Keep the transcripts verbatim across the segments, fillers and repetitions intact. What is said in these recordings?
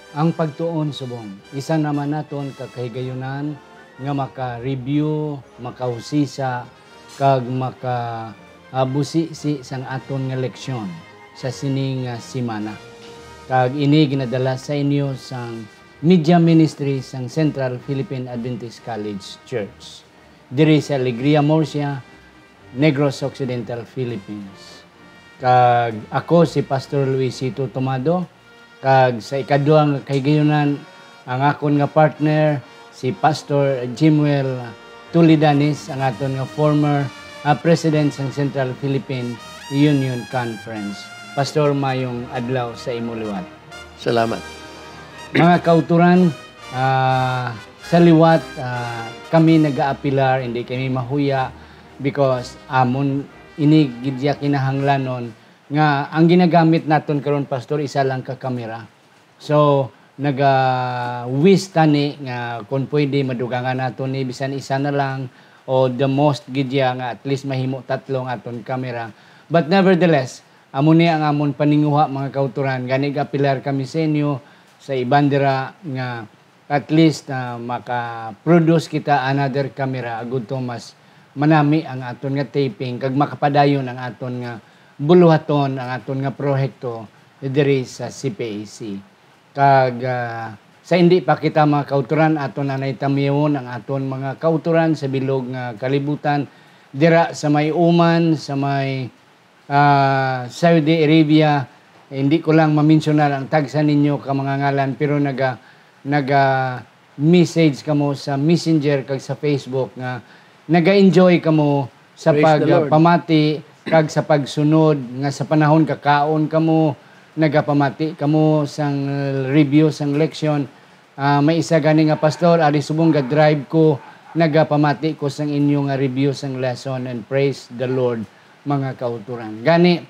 Ang pagtuon subong isa naman naton ka kahigayunan nga maka-review, makahusisa, kag maka, ah, busisi sang aton nga leksyon sa sini nga semana. Kag ini ginadala sa inyo sang Media Ministry sang Central Philippine Adventist College Church, diri sa Alegria, Murcia, Negros Occidental, Philippines. Kag ako si Pastor Luisito Tomado, kag sa ikadua nga kahigayunan, ang akon nga partner, si Pastor Jimuel Tulidanis, ang aton nga former, ah, president sang Central Philippine Union Conference. Pastor, mayong adlaw sa imo liwat. Salamat. Mga kauturan, ah, sa liwat, ah, kami nagaapilar, hindi kami mahuya because amon ini gid ya kinahanglanon nga ang ginagamit naton karon, Pastor, isa lang ka kamera. So, naga-wish tani nga kung pwede, madugangan naton ni bisan isa na lang, o the most gid ya nga at least mahimo tatlo ang aton kamera. But nevertheless, amo ni ang amon paninguha, mga kauturan. Gani, gapilar kami sa inyo sa iban dira nga at least, ah, maka-produce kita another camera agud to mas manami ang aton nga taping kag makapadayon ang aton nga buluhaton, ang aton nga proyekto diri sa C P A C. Kag, ah, sa hindi pa kita, mga kauturan, aton na nay tamyawon ang aton mga kauturan sa bilog nga kalibutan, dira sa may Oman, sa may, ah, Saudi Arabia. Hindi ko lang mamensyonar ang tagsa ninyo ka mga ngalan, pero naga-, naga-message kamo sa Messenger kag sa Facebook nga naga-enjoy kamo sa Praise the Lord. pagpamati kag sa pagsunod, nga sa panahon kakaon kamo, nagapamati kamo sang, uh, review sang leksyon. Ah, may isa gani nga, "Pastor, ari subong ga-drive ko, nagapamati ko sang inyo nga review sang lesson," and praise the Lord, mga kauturan. Gani,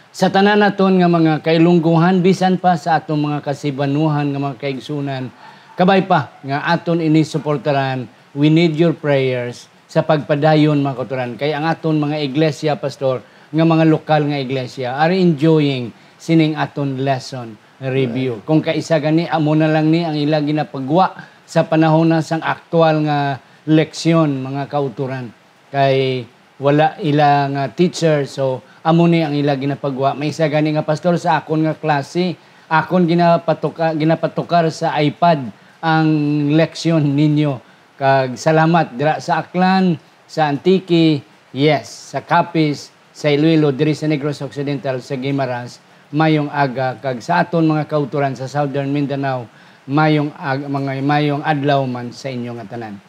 sa tanan naton nga mga kailungguhan, bisan pa sa aton mga kasibanuhan nga mga kaigsunan, kabay pa nga aton ini suportaran. We need your prayers sa pagpadayon, mga kauturan. Kay ang aton mga iglesia, Pastor, nga mga lokal nga iglesia are enjoying sining aton lesson review. Right. Kung kaisa gani, amo na lang ni ang ila ginapagwa sa panahon na sang aktual nga leksyon, mga kauturan. Kay wala ila nga teacher, so amo ni ang ila ginapagwa. May isa gani nga, "Pastor, sa akon nga klase, akon ginapatuka-, ginapatukar sa iPad ang leksyon ninyo." Kag salamat dira sa Aklan, sa Antique, yes, sa Capiz, sa Iloilo, diri sa Negros Occidental, sa Guimaras, mayong aga, kag sa aton mga kauturan sa Southern Mindanao, mayong ag-, mga, mayong adlaw man sa inyo nga tanan.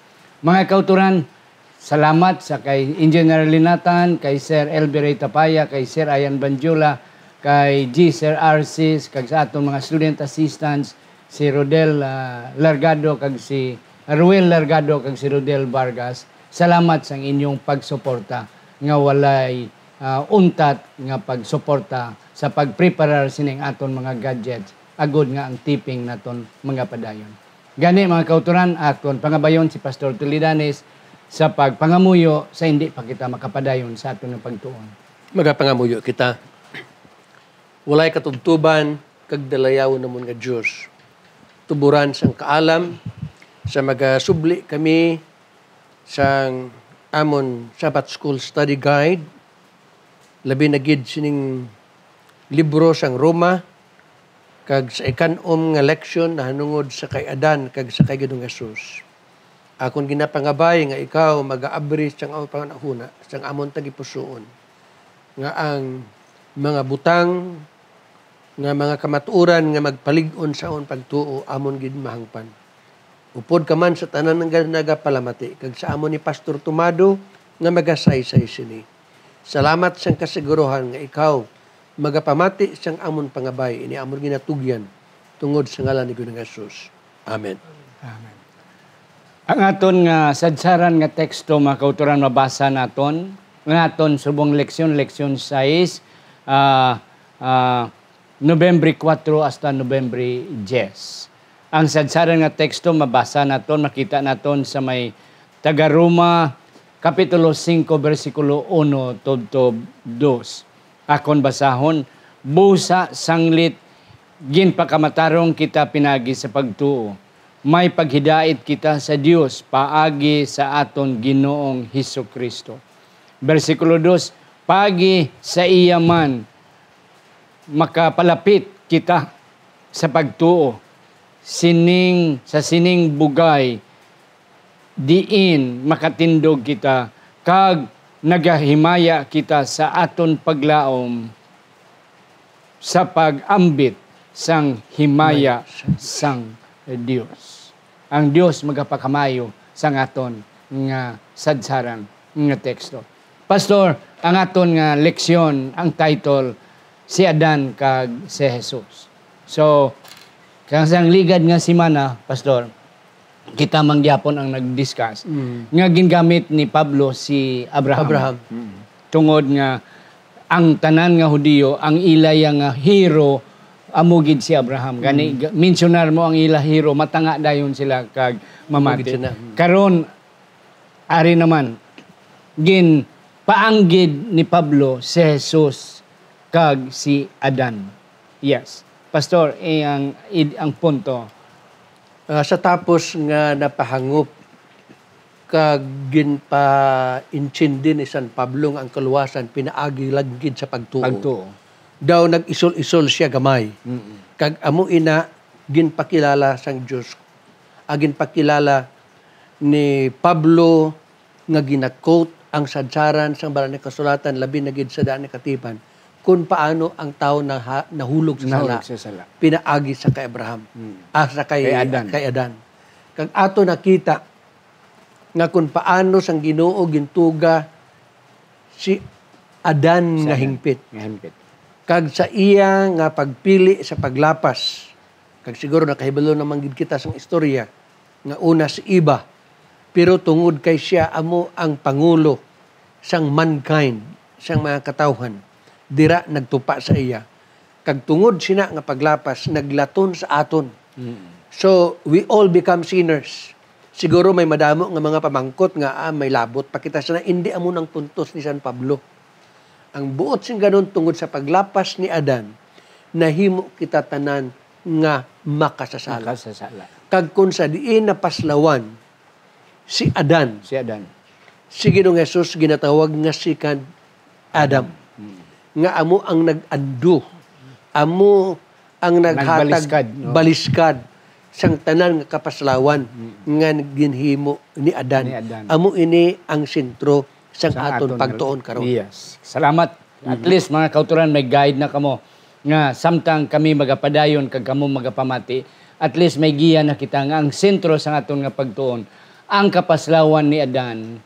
Mga kauturan, salamat sa kay Engineer Linatan, kay Sir Elby Ray Tapaya, kay Sir Ian Banjula, kay G Sir Arsis, kag sa aton mga student assistants, si Rodel, ah, Largado, kag si Ruel Largado, kag si Rodel Vargas. Salamat sang inyong pagsuporta nga walay, ah, untat nga pagsuporta sa pagpreparar sining aton mga gadgets, agud nga ang taping naton mga padayon. Gani, mga kauturan, aton pangabayon si Pastor Tulidanes sa pagpangamuyo sa hindi pa kita makapadayon sa aton nga pagtuon. Magapangamuyo kita. Walay katubtoban kag dalayawon namon nga Dios. Tuburan sang kaalam, sa magasubli kami sang amon Sabbath School Study Guide, labi na gid sining libro sang Roma, kag sa ikan-om nga leksyon nahanungod sa kay Adan kag sa kay Ginoong Jesus. Akon ginapangabay nga ikaw magaabri sang amon panghunahuna, sang amon tagipusoon, nga ang mga butang nga mga kamatuoran nga magpalig-on sa amon pagtuo amon gid mahangpan. Upod ka man sa tanan nga nagapalamati, kag sa amon ni Pastor Tomado nga magasaysay sini. Salamat sang kasiguruhan nga ikaw magapamati sang amon pangabay, ini amon ginatugyan tungod sa ngalan ni Ginoong Jesus. Amen. Amen. Ang aton nga sadsaran nga teksto, mga kauturan, mabasa naton. Ang aton subong leksyon, leksyon sais, ah, ah, Nobyembre kuwatro hasta Nobyembre diyes. Ang sadsaran nga teksto mabasa naton, makita naton sa may taga Roma, Kapitulo singko, bersikulo uno tubtob dos. Akon basahon, busa sanglit Ginpakamatarong kita pinagi sa pagtuo. May paghidait kita sa Dios paagi sa aton Ginoong Jesu-Cristo. Bersikulo dos, pagi sa iya man makapalapit kita sa pagtuo sining, sa sining bugay diin makatindog kita kag nagahimaya kita sa aton paglaom sa pag-ambit sang himaya sang Dios. Ang Dios magapakamayo sang aton nga sadsaran nga teksto. Pastor, ang aton nga leksyon, ang title, Si Adan kag si Jesus. So, kang sang ligad nga semana, Pastor, kita man gyapon ang nag-discuss Mm. nga gingamit ni Pablo si Abraham. Abraham. Mm. Tungod nga ang tanan nga Hudiyo, ang ila ya nga hero, amo gid si Abraham. Gani, Mm. g-, mensionar mo ang ila hero, matanga dayon sila kag mamati. Amo gid sila. Mm. Karon, ari naman, ginpaanggid ni Pablo si Jesus kag si Adan. Yes. Pastor, eh, ang, id-, ang punto. Ah, sa tapos nga napahangop kag ginpaintindi ni San Pablo nga ang kaluwasan pinaagi lang gid sa pagtuo. Pagtuo. Daw nag-isol-isol siya gamay. Mm-mm. Kag amo ina ginpakilala sang Dios, ah, ginpakilala ni Pablo nga gina-quote ang sadsaran sang Balaan nga Kasulatan, labi na gid sa daan nga katipan, kung paano ang tawo naha-, nahulog sa sala, Nahulog sa sala. pinaagi sa kay Abraham, Mm. ah, sa kay, Kay Adan. kay Adan. Kag ato nakita nga kung paano sang Ginoo gintuga si Adan Si nga Adan hingpit. nga hingpit. Kag sa iya nga pagpili sa paglapas, kag siguro nakahibalo naman gid kita sang istorya, nga una si Eva, pero tungod kay siya amo ang pangulo sang mankind, sang mga katawhan, dira nagtupa sa iya. Kag tungod sina nga paglapas, naglaton sa aton. Mm. So, we all become sinners. Siguro may madamo nga mga pamangkot nga, ah, may labot pa kita sa na, indi amo nang puntos ni San Pablo. Ang buot sing ganon, tungod sa paglapas ni Adan, nahimo kita tanan nga makasasala. Makasasala. Kag kung sa diin napaslawan si Adan, Si Adan. si Ginoong Jesus ginatawag nga second Adam, Mm. nga amo ang nag-undo, amo ang naghatag Nagbaliskad, no? baliskad sang tanan nga kapaslawan Mm. nga ginhimo ni Adan. Ni Adan. Amo ini ang sentro sang Sa aton aton pagtuon karon. Yes. Salamat. At Mhm. least, mga kauturan, may guide na kamo nga samtang kami magapadayon kag kamo magapamati, at least may giya na kita nga ang sentro sang aton nga pagtuon, ang kapaslawan ni Adan,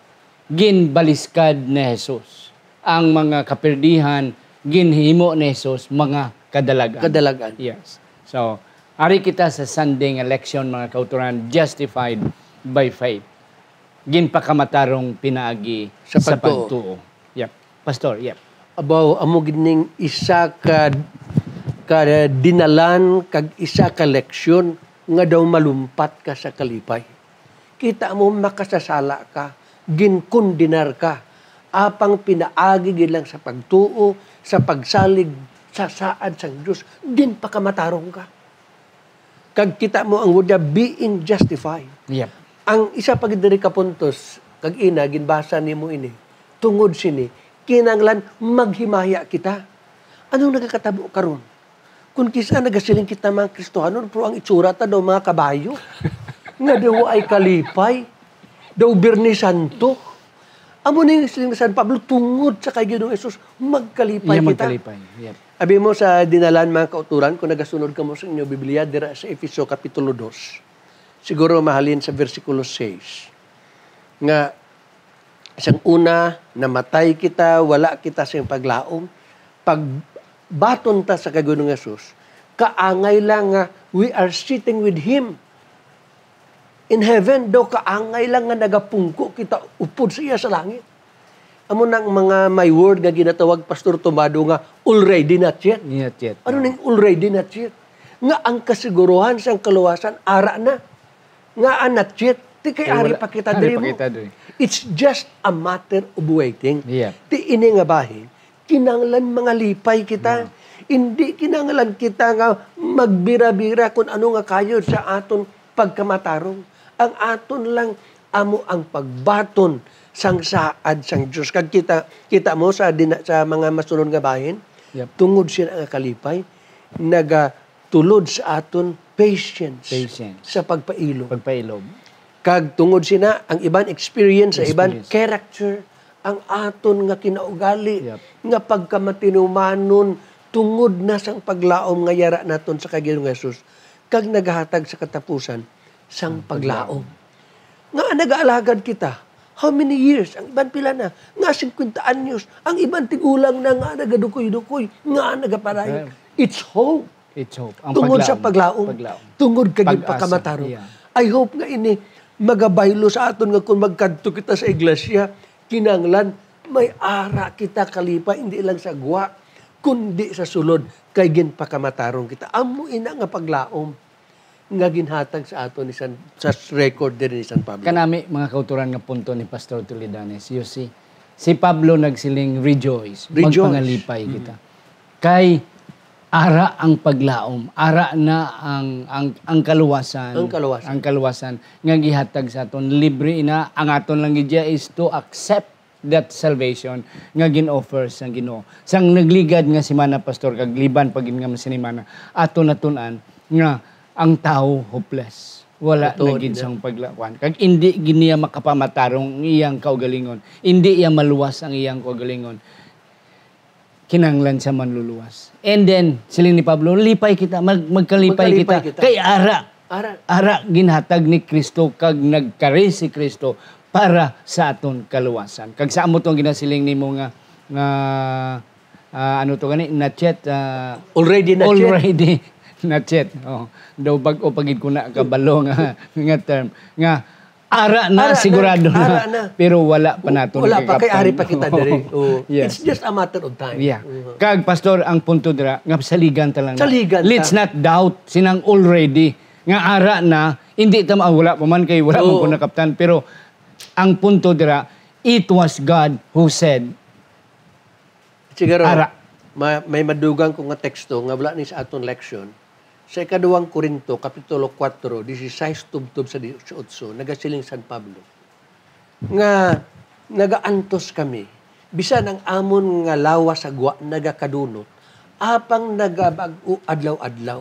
ginbaliskad ni Jesus. Ang mga kapirdihan, ginhimo ni Jesus mga kadalagan. Kadalagan. Yes. So, ari kita sa Sunday nga leksyon, mga kauturan, justified by faith. Ginpakamatarong pinaagi Sa sa pagtuo. pagtuo. Yep. Pastor, yep. Abaw, amo gid ning isa ka, ka dinalan kag isa ka leksyon nga daw malumpat ka sa kalipay. Kita mo, makasasala ka, ginkondenar ka, apang pinaagi gid lang sa pagtuo, sa pagsalig sa saad sang Dios, ginpakamatarong ka. Kag kita mo ang word niya, being justified. Yep. Ang isa pa gid diri ka puntos, kag ina, ginbasa nimo ini, tungod sini, kinahanglan maghimaya kita. Anong nagakatabo karon? Kung kis-a nagasiling kita mga Kristohanon, pero ang itsura ta daw mga kabayo, nga daw ay kalipay, daw Biyernes Santo. Amo ni siling ni San Pablo, tungod sa kay Ginoong Jesus, magkalipay Iya, kita. magkalipay. Yep. Abi mo sa dinalan, mga kauturan, kung nagasunod kamo sa inyo Biblia, dira sa Efeso Kapitulo dos, siguro mahalin sa bersikulo sais, nga sang una, namatay kita, wala kita sa iyang paglaom. Pagbaton ta sa kay Ginoong Jesus, kaangay lang nga we are sitting with Him in heaven. Daw kaangay lang nga nagapungko kita upod sa iya sa langit. Amo nang mga may word nga ginatawag, Pastor Tomado, nga already not yet. Not yet. Ano ning already not yet? Nga ang kasiguruhan sang kaluwasan, ara na. Nga ang not yet, ti kay Kay ari wala, pa kita ari diri pa mo. kita diri. It's just a matter of waiting. Yeah. Ti ini nga bahin, kinahanglan mangalipay kita. Yeah. Hindi kinahanglan kita nga Magbira-bira kung ano nga kayod sa aton pagkamatarong. Ang aton lang amo ang pagbaton sang saad sang Dios. Kag kita, kita mo sa dina-, sa mga masunod nga bahin, Yep. tungod sina nga kalipay, nagatulod sa aton patience Patience. sa pagpailob. Pagpailob. Kag tungod sina, ang iban experience, sa iban Experience. character, ang aton nga kinaugali, Yep. nga pagkamatinumanon, tungod na sang paglaom nga yara naton sa kay Ginoong Jesus, kag nagahatag sa katapusan sang Ang paglaom. paglaom. Nga nagaalagad kita, how many years? Ang iban pila na? Nga fifty anyos. Ang iban tigulang na nga nagadukoy-dukoy, nga nagapadayon. Okay. It's hope. It's hope. Ang Tungod sa paglaom. paglaom. Paglaom. Tungod kag Pag-asa. pagkamatarong. Yeah. I hope nga ini magabaylo sa aton nga kung magkadto kita sa iglesia, kinahanglan may ara kita kalipay, hindi lang sa gwa, kundi sa sulod, kay ginpakamatarong kita. Amo ina nga paglaom nga ginhatag sa aton ni San, sa record diri ni San Pablo. Kanami, mga kauturan nga punto ni Pastor Toledanes, you see, si Pablo nagsiling, "Rejoice, Rejoice. magpangalipay Mm. kita." Kay ara ang paglaom, ara na ang, ang, ang kaluwasan, Ang kaluwasan. ang kaluwasan nga gihatag sa aton. Libre ina, ang aton lang gid is to accept that salvation nga gin-offer sang Ginoo. Sang nagligad nga semana, Pastor, kag liban pa gid nga semana, ato natun-an nga ang tawo hopeless. Wala Matuod na gid na. sang paglawan. Kag indi gid niya makapamatarong ang iyang kaugalingon. Indi iya maluwas ang iyang kaugalingon. Kinahanglan siya manluluwas. And then, siling ni Pablo, "Lipay kita, mag-, magkalipay Magkalipay kita. kita. Kay ara, Ara. ara ginhatag ni Kristo kag nagkari si Kristo para sa aton kaluwasan." Kag sa amo tong ginasiling nimo nga, nga, ah, ano to gani? Not yet, ah, Already not yet. already not yet. Oh, daw bag-o pa gid ko na kabalo nga, nga term. Nga, ara na, Ara na, sigurado na, ara na. pero wala pa nato Wala pa, kay nakakaptan. ari pa kita diri. Oh, Yes. it's just a matter of time. Yeah. Mhm. Kag, Pastor, ang punto dira, nga saligan ta lang na. Saligan ta. Let's not doubt, sinang already, nga ara na, hindi ta ma-, wala pa man kay wala man Oo. ko nakaptan. Pero, ang punto dira, it was God who said, Siguro, Ara. ma-, may madugang ko nga teksto nga wala ni sa aton leksyon. Sa ikaduhang Corinto, Kapitulo kuwatro, disisais tubtob sa disiotso, nagasiling San Pablo nga nagaantos kami, bisan ang amon nga lawas sa gwa nagakadunot, apang nagabag-o adlaw-adlaw.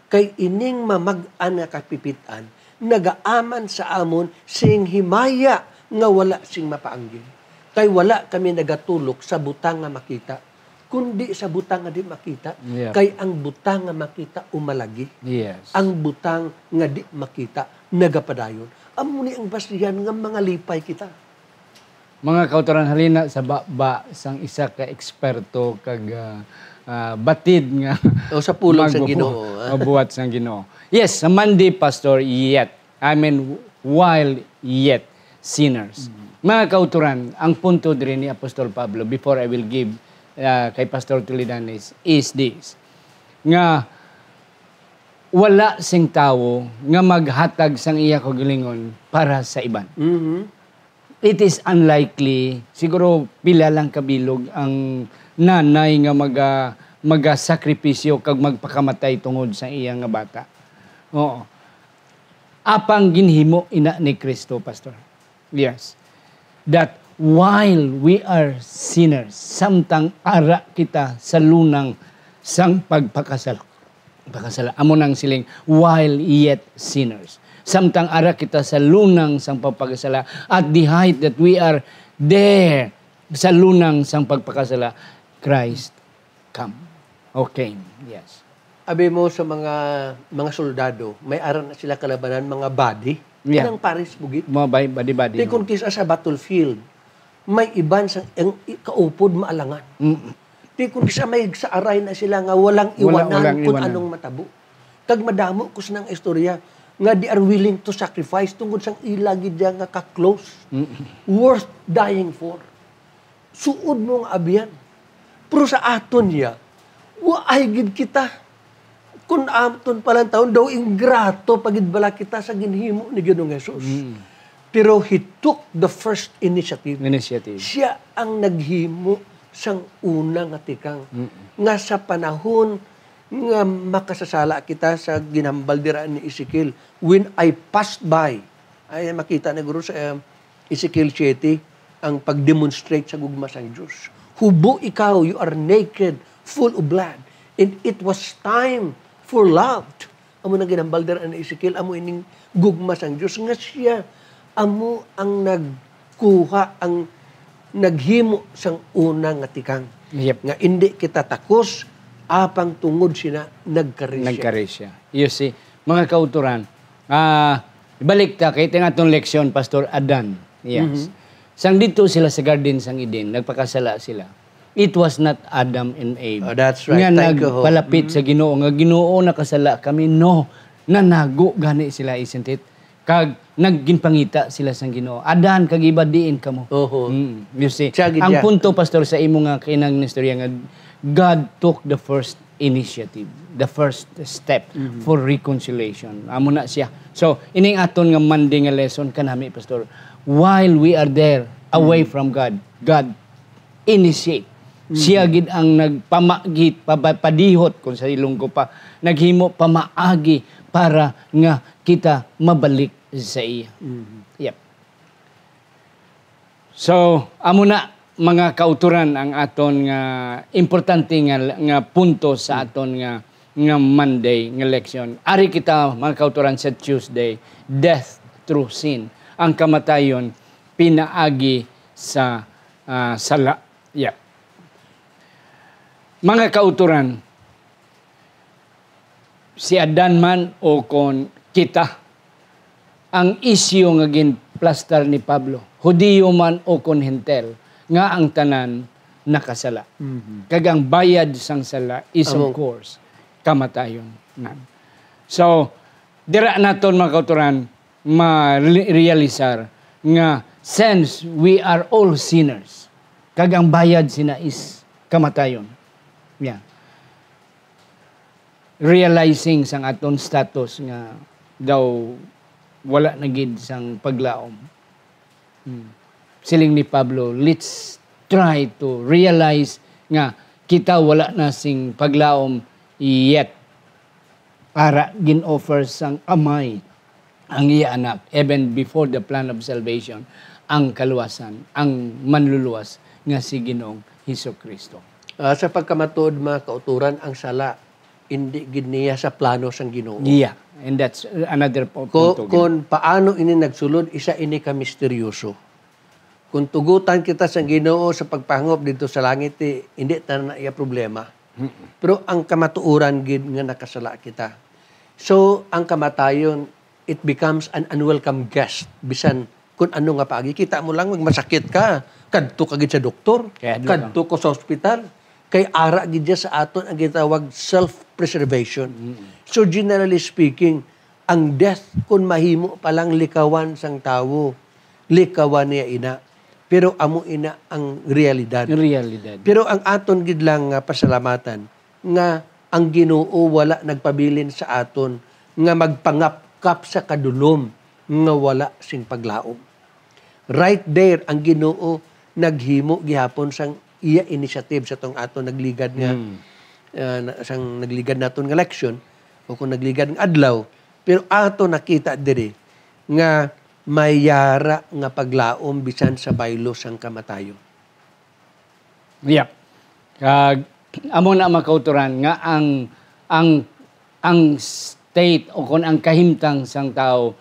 Kay ining mamag-an nga kapipit-an nagaaman sa amon sing himaya nga wala sing mapaanggid. Kay wala kami nagatulok sa butang nga makita, kundi sa butang nga di makita. Yeah. Kay ang butang nga makita umalagi. Yes. Ang butang nga di makita nagapadayon. Amo ni ang basihan nga mangalipay kita. Mga kautoran, halina sa baba sang isa ka eksperto kag, ah, ah, batid nga O sa pulong sa magbubu-, Ginoo, ah. mabuhat sang Ginoo. Yes, sa Monday, Pastor, yet. I mean, while yet sinners. Mm. Mga kautoran, ang punto diri ni Apostol Pablo, before I will give, ah, kay Pastor Toledanes, is this, nga wala sing tawo nga maghatag sang iya kaugalingon para sa iban. Mhm. It is unlikely, siguro pila lang kabilog ang nanay nga maga-, magasakripisyo kag magpakamatay tungod sa iya nga bata. Oo. Apang ginhimo ina ni Kristo, Pastor. Yes. That while we are sinners, samtang ara kita sa lunang sang pagpakasal-, pagpakasala. Amo nang siling, "While yet sinners." Samtang ara kita sa lunang sang pagpakasala, at the height that we are there sa lunang sang pagpakasala, Christ come. O came, yes. Abi mo sa mga, mga soldado, may ara na sila kalabanan, mga body. Yeah. Kanang pares bugit. Mga bay-, body-body, Di no? Kung kisa sa battlefield, may iban sa, ang i-, kaupod maalangan. Mm. Di kung kisa may sa aray na sila nga walang Wala, iwanan walang kung iwanan. anong matabo. Kag madamo ko sa nang istorya nga they are willing to sacrifice tungod sang ila gid nga ka-close. Mm. Worth dying for. Suod mo nga abyan. Pero sa aton niya, waay gid kita. Kung aton palantawon daw, ingrato pa gid bala kita sa ginhimo ni Ginoong Jesus. Mm. Pero he took the first initiative. Initiative. Siya ang naghimo sang una nga tikang. Mm. Nga sa panahon nga makasasala kita sa ginhambal dira ni Ezekiel. "When I passed by," ay makita na guro sa, um, Ezekiel siete ang pag-demonstrate sa gugma sang Dios. "Hubo ikaw, you are naked, full of blood, and it was time for love." Amo nang ginhambal dira ni Ezekiel, amo ining gugma sang Dios nga siya amo ang nagkuha, ang naghimo sang una nga tikang. Yep. Nga indi kita takos, apang tungod sina nagkari siya. Nagkari siya. You see, mga kauturan, ah, balik ta kay ito nga atong leksyon, Pastor Adan. Yes. Mhm. Sang dito sila sa garden sang Eden, nagpakasala sila. It was not Adam and Eve Oh, that's right. nga Thank you, ho. nagpalapit Mm. sa Ginoo, nga, "Ginoo, nakasala kami." No, nanago gani sila, isn't it? Kag nagginpangita sila sang Ginoo, "Adan kag Eva, diin kamo?" Oho. Mm, you see, Siya gid ang siya. punto, Pastor, sa imo nga kinang istorya nga God took the first initiative, the first step Mhm. for reconciliation. Amo na siya. So, ining aton nga Monday nga lesson kanami, Pastor, while we are there, away Mhm. from God, God initiate. Mhm. Siya gid ang nagpamagit, paba-, padihot, kung sa Ilonggo pa, naghimo pamaagi para nga kita mabalik sa iya. Mhm. Yep. So, amo na, mga kauturan, ang aton nga importante nga, nga punto sa Mm. aton nga, nga Monday nga leksyon. Ari kita, mga kauturan, sa Tuesday, death through sin. Ang kamatayon pinaagi sa, ah, sala. Yeah. Mga kauturan, si Adan man o kon kita, ang isyu nga ginplastar ni Pablo, Hudiyo man o kon Hentil, nga ang tanan nakasala. Mhm. Kag ang bayad sang sala is, of Amo. course, kamatayon. Na. So, dira naton, mga kauturan, ma-realisar nga since we are all sinners, kag ang bayad sina is kamatayon. Yeah. Realizing sang aton status nga daw wala na gid sang paglaom. Hmm. Siling ni Pablo, "Let's try to realize nga kita wala na sing paglaom yet." Ara gin-offer sang Amay ang iya Anak, even before the plan of salvation, ang kaluwasan, ang Manluluwas nga si Ginoong Jesu-Cristo. Ah, sa pagkamatuod, mga kauturan, ang sala indi gid niya sa plano sang Ginoo. Yeah, and that's another po-, Ko-, punto gid. Kon paano ini nagsulod, isa ini ka misteryoso. Kung tugutan kita sang Ginoo sa pagpahangop didto sa langit, eh, hindi ta na iya problema. Mm-mm. Pero ang kamatuoran gid nga nakasala kita. So, ang kamatayon, it becomes an unwelcome guest. Bisan kun ano nga paagi, kita mo lang, magmasakit ka, kadto ka gid sa doktor, Kaya doon kadto ka sa ospital. Kay ara gid siya sa aton ang gitawag self-preservation. Mm-mm. So, generally speaking, ang death, kun mahimo pa lang likawan sang tawo, likawan niya ina. Pero amo ina ang realidad. Ang realidad. Pero ang aton gid lang nga pasalamatan nga ang Ginoo wala nagpabilin sa aton nga magpangapkap sa kadulom nga wala sing paglaom. Right there, ang Ginoo naghimo gihapon sang iya initiative sa tong aton nagligad nga, Mm. ah, na-, sang nagligad naton nga leksyon o kung nagligad nga adlaw, pero ato nakita diri nga may yara nga paglaom bisan sa baylo sang kamatayon. Yep. Kag amo na, mga kauturan, nga ang, ang, ang state o kon ang kahimtang sang tawo,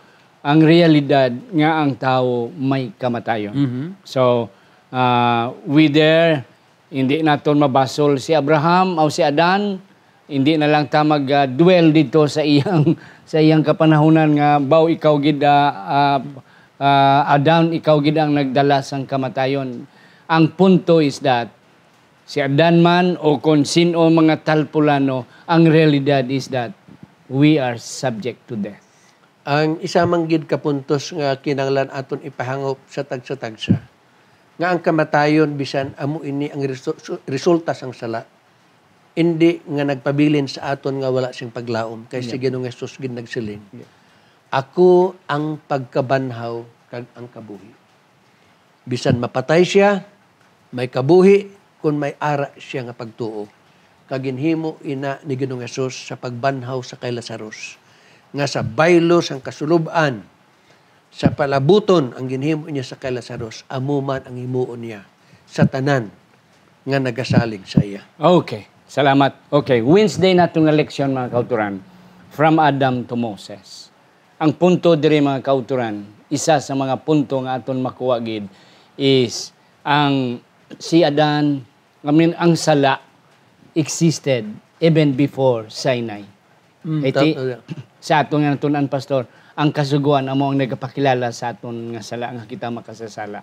ang realidad nga ang tawo may kamatayon. Mhm. So, ah, whether hindi naton mabasol si Abraham o si Adan, hindi na lang ta mag, ah, dwell dito sa iyang, sa iyang kapanahunan nga, "Baw ikaw gid, ah, ah, ah, Adan, ikaw gid ang nagdala sang kamatayon." Ang punto is that, si Adan man o kon sin-o mga talpulano, ang realidad is that we are subject to death. Ang isa man gid ka puntos nga kinahanglan aton ipahangop sa tagsa-tagsa, nga ang kamatayon bisan amo ini ang resu-, su-, resulta sang sala, indi nga nagpabilin sa aton nga wala sing paglaom, kay si Yeah. Ginoong Jesus gid nagsiling, Yeah. "Ako ang pagkabanhaw kag ang kabuhi." Bisan mapatay siya, may kabuhi kon may ara siya nga pagtuo. nga ginhimo ina ni Ginoong Hesus sa pagbanhaw sa kay Lazarus, nga sa baylo sang kasulub-an, sa palabuton ang ginhimo niya sa kay Lazarus, amo man ang himuon niya sa tanan nga nagasalig sa iya. Okay. Salamat. Okay. Wednesday nato nga leksyon, mga kauturan, from Adam to Moses. Ang punto diri, mga kauturan, isa sa mga punto nga aton makuha gid is ang si Adan, I mean, ang sala existed even before Sinai. Mm, Iti, tama. Sa aton nga natun-an, Pastor, ang Kasugoan amo ang nagapakilala sa aton nga sala, nga kita makasasala.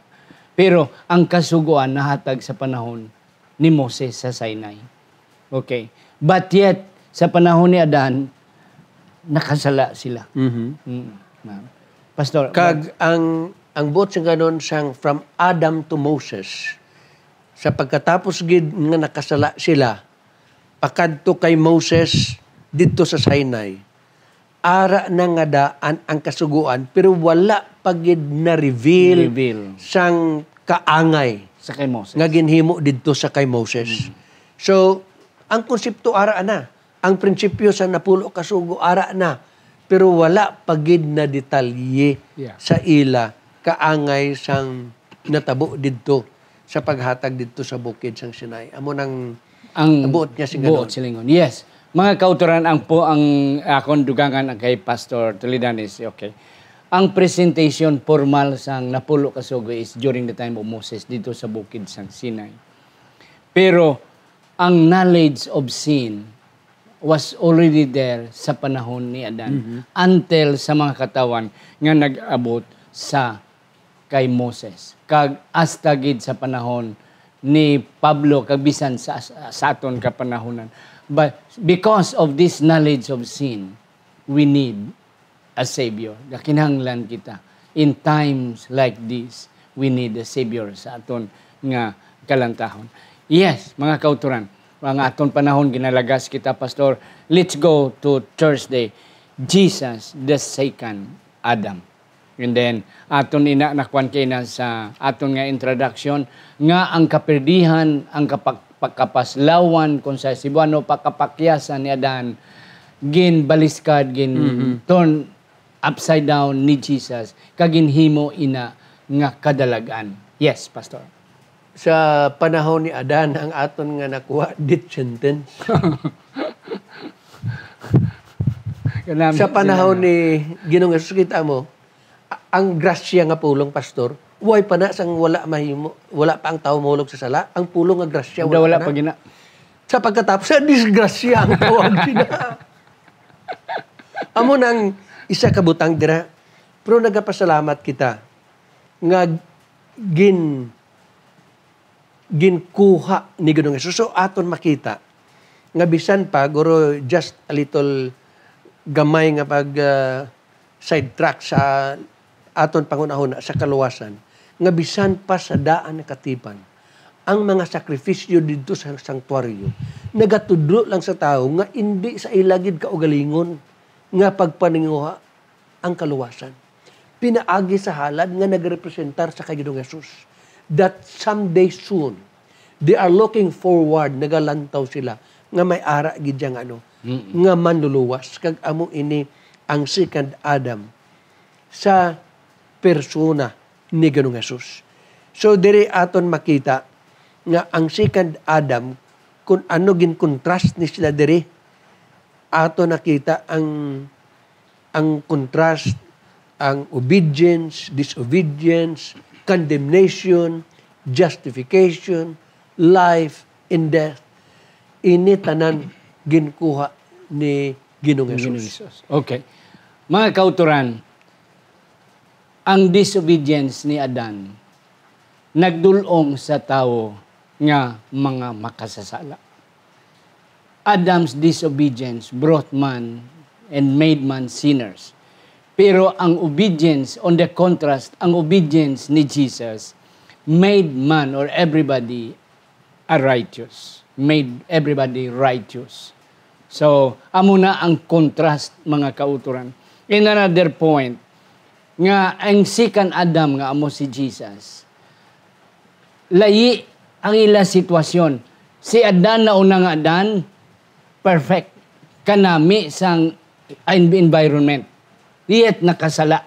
Pero ang Kasugoan nahatag sa panahon ni Moses sa Sinai. Okay. But yet, sa panahon ni Adan, nakasala sila. Mhm. Mm. Na. Pastor, Kag ang, ang buot sing kanon sang from Adam to Moses, sa pagkatapos gid nga nakasala sila, pakadto kay Moses didto sa Sinai, ara na nga daan ang Kasugoan, pero wala pa gid na-reveal Reveal. sang kaangay Sa kay Moses. nga ginhimo didto sa kay Moses. Mm. So, ang konsepto ara na, ang prinsipyo sa napulo ka sugo ara na, pero wala pa gid na detalye Yeah. sa ila kaangay sang natabo didto sa paghatag didto sa bukid sang Sinai. Amo nang Ang buot niya silingon. Buot silingon. Yes. Mga kauturan, ang po, ang akon dugangan ang kay Pastor Toledanes, okay. Ang presentation formal sang napulo ka sugo is during the time of Moses dito sa bukid sang Sinai. Pero ang knowledge of sin was already there sa panahon ni Adan Mhm. until sa mga katawan nga nag-abot sa kay Moses, kag hasta gid sa panahon ni Pablo, kag bisan sa, sa aton kapanahonan. But because of this knowledge of sin, we need a Savior. Gakinahanglan kita. In times like this, we need a Savior sa aton nga kalantahon. Yes, mga kauturan, ang aton panahon, ginalagas kita, Pastor. Let's go to Thursday. Jesus, the second Adam. And then, aton ina, nakuan kay na sa aton nga introduction, nga ang kapirdihan, ang kapak-, pagkapaslawan, kung sa Cebuano, pagkapakyasan ni Adan, ginbaliskad, gin Mhm. turn upside down ni Jesus, kag ginhimo ina nga kadalag-an. Yes, Pastor. Sa panahon ni Adan, ang aton nga nakuha, death sentence. Kanami Sa panahon sila. ni Ginoong Jesus, kita mo, a-, ang grasya nga pulong, Pastor, way pa na sang wala mahimo, wala pa ang tawo mahulog sa sala, ang pulong nga grasya, Wala, wala wala pa na. pa gina- Sa pagkatapos, sa disgrasya ang tawag sila. Amo nang isa ka butang dira. Pero nagapasalamat kita nga gin-, ginkuha ni Ginoong Jesus. So, aton makita nga bisan pa, guro, just a little gamay nga pag, ah, sidetrack sa aton panghunahuna sa kaluwasan, nga bisan pa sa daan nga katipan, ang mga sakrifisyo didto sa sanktuaryo nagatudlo lang sa tawo nga indi sa ila gid kaugalingon nga pagpaninguha ang kaluwasan. Pinaagi sa halad nga nagrepresentar sa kay Ginoong Jesus, that someday soon, they are looking forward, nagalantaw sila nga may ara gid siya nga ano, Mm-mm. nga manluluwas. Kag amo ini ang second Adam sa persona ni Ginoong Jesus. So, diri aton makita nga ang second Adam, kung ano gin-contrast ni sila diri, ato nakita ang, ang contrast, ang obedience, disobedience, condemnation, justification, life, and death. Ini tanan ginkuha ni Ginoong Ginoong Jesus. Jesus. Okay. Mga kauturan, ang disobedience ni Adan nagdul-ong sa tawo nga mga makasasala. Adam's disobedience brought man and made man sinners. Pero ang obedience, on the contrast, ang obedience ni Jesus made man or everybody a righteous, made everybody righteous. So, amo na ang contrast, mga kauturan. In another point, nga ang second Adam nga amo si Jesus, layi ang ila sitwasyon. Si Adan, nauna nga Adan, perfect, kanami sang en-, environment, yet nakasala.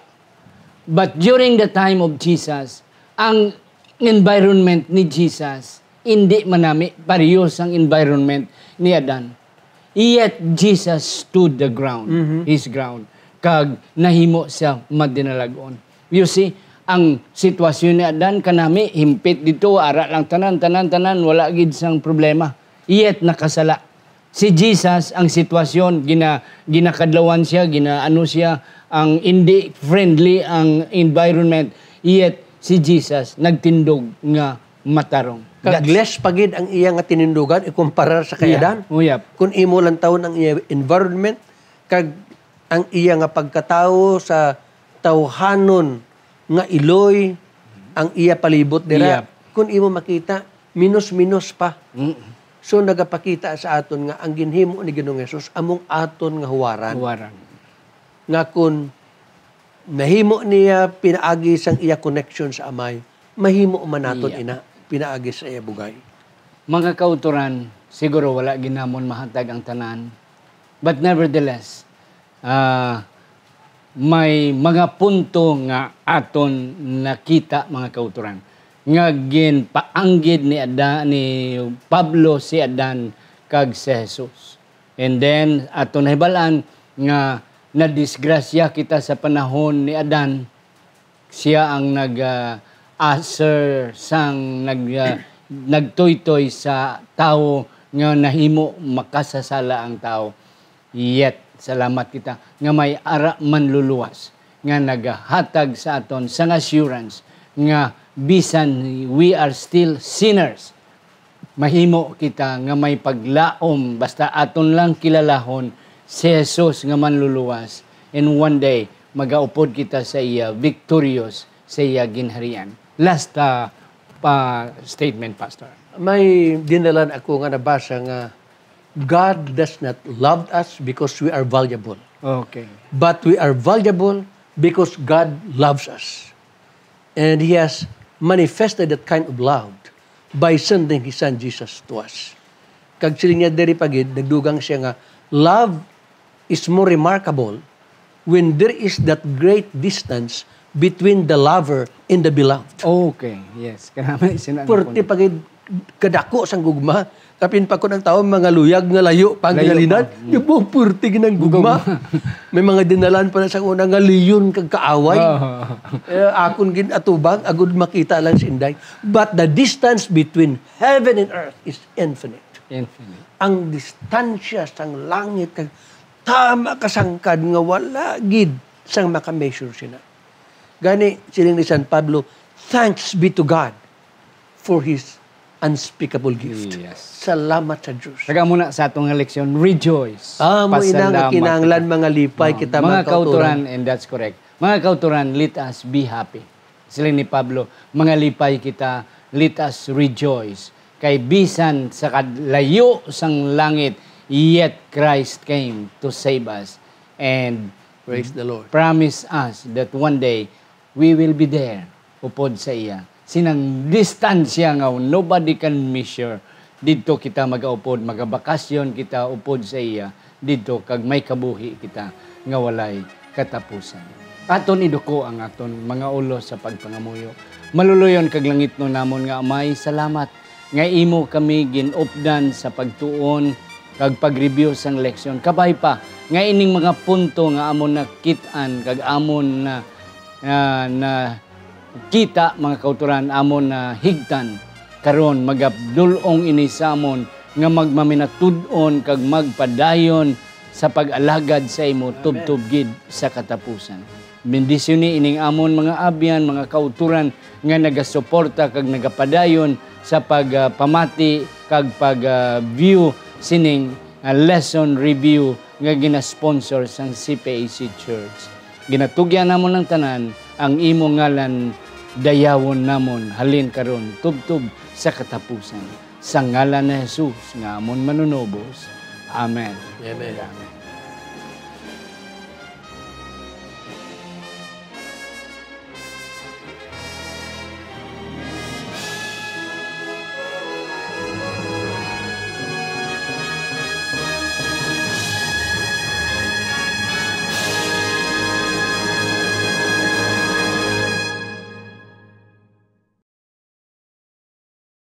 But during the time of Jesus, ang environment ni Jesus indi manami, pareho sang environment ni Adan. Yet Jesus stood the ground, Mhm. his ground, kag nahimo siya madinalag-on. You see, ang sitwasyon ni Adan kanami, himpit dito, ara lang tanan, tanan, tanan, wala gid sang problema. Yet nakasala. Si Jesus, ang sitwasyon, gina-, ginakadlawan siya, ginaano siya, ang hindi friendly ang environment. Yet, si Jesus nagtindog nga matarong. Kag That's less pa gid ang iya nga tinindugan ikumparar sa kay Yeah. Adan. Oh, yeah. Kung imo lang tawon ang iya environment, kag ang iya nga pagkatawo sa tawhanon nga iloy ang iya palibot dira. Yep. Kung imo makita, minus-minus pa. Mm. So, nagapakita sa aton nga ang ginhimo ni Ginoong Jesus among aton nga huwaran. Huwaran. Nga kun nahimo niya pinaagi sang iya connection sa Amay, mahimo man naton Iya. ina pinaagi sa iya bugay. Mga kauturan, siguro wala gid namon mahatag ang tanan. But nevertheless, ah, may mga punto nga aton nakita, mga kauturan, nga ginpaanggid ni Ada-, ni Pablo si Adan kag si Jesus. And then, aton nahibal-an nga nadisgrasya kita sa panahon ni Adan. Siya ang nag, ah, asher sang nag, ah, nagtuytoy sa tawo nga nahimo makasasala ang tawo. Yet, salamat kita nga may ara manluluwas nga nagahatag sa aton sang assurance nga bisan we are still sinners, mahimo kita nga may paglaom basta aton lang kilalahon si Jesus nga Manluluwas, and one day magaupod kita sa iya, victorious sa iya ginharian. Last, ah, pa statement, Pastor. May dinalan ako nga nabasa nga, "God does not love us because we are valuable, Okay. but we are valuable because God loves us." And He has manifested that kind of love by sending His Son Jesus to us. Kag siling niya diri pa gid, nagdugang siya nga, "Love is more remarkable when there is that great distance between the lover and the beloved." Okay, yes. Kanami sina Purti pa gid kadako sang gugma. Kapin pa kun ang tawo mga luyag nga layo pa ang Layo ginalinan, pa. Mm. Di ba, purti gid ang gugma. Gugma. May mga dinalan pa na sa una nga leon kag kaaway. Oo. Eh, akon gid atubang, agud makita lang si Inday. But the distance between heaven and earth is infinite. Infinite. Ang distansya sang langit kag tama kasangkad nga wala gid sang maka-measure sina. Gani, siling ni San Pablo, "Thanks be to God for His unspeakable gift." Yes. Salamat sa Diyos. Taga muna sa atong nga leksyon, rejoice. Ah, mo ina nga Pasalamat kinahanglan kita. Mangalipay Oh, kita, mga mga kauturan. Kauturan, and that's correct. Mga kauturan, let us be happy. Siling ni Pablo, "Mangalipay kita, let us rejoice. Kay bisan sa kadlayo sang langit, yet Christ came to save us." And Praise the Lord. Promise us that one day, we will be there, upod sa iya. Sinang distansya nga nobody can measure, didto kita magaupod, magabakasyon kita upod sa iya, didto kag may kabuhi kita nga walay katapusan. Aton iduko ang aton mga ulo sa pagpangamuyo. Maluloyon kag langitnon namon nga Amay, salamat nga imo kami gin-updan sa pagtuon kag pag-review sang leksyon. Kabay pa nga ining mga punto nga amon nakit-an kag amon na, na, nakita, mga kauturan, amon na higtan, karon magabdul-ong ini sa amon nga magmaminatud-on kag magpadayon sa pag-alagad sa imo Amen. Tubtob gid sa katapusan. Bendisyoni ining amon mga abyan, mga kauturan nga nagasuporta kag nagapadayon sa pag, ah, pamati kag pag, ah, view sining, ah, lesson review nga ginasponsor sang C P A C Church. Ginatugyan namon ang tanan, ang imo ngalan dayawon namon halin karon tubtob sa katapusan. Sa ngalan ni Jesus nga amon Manunubos. Amen. Amen. Amen.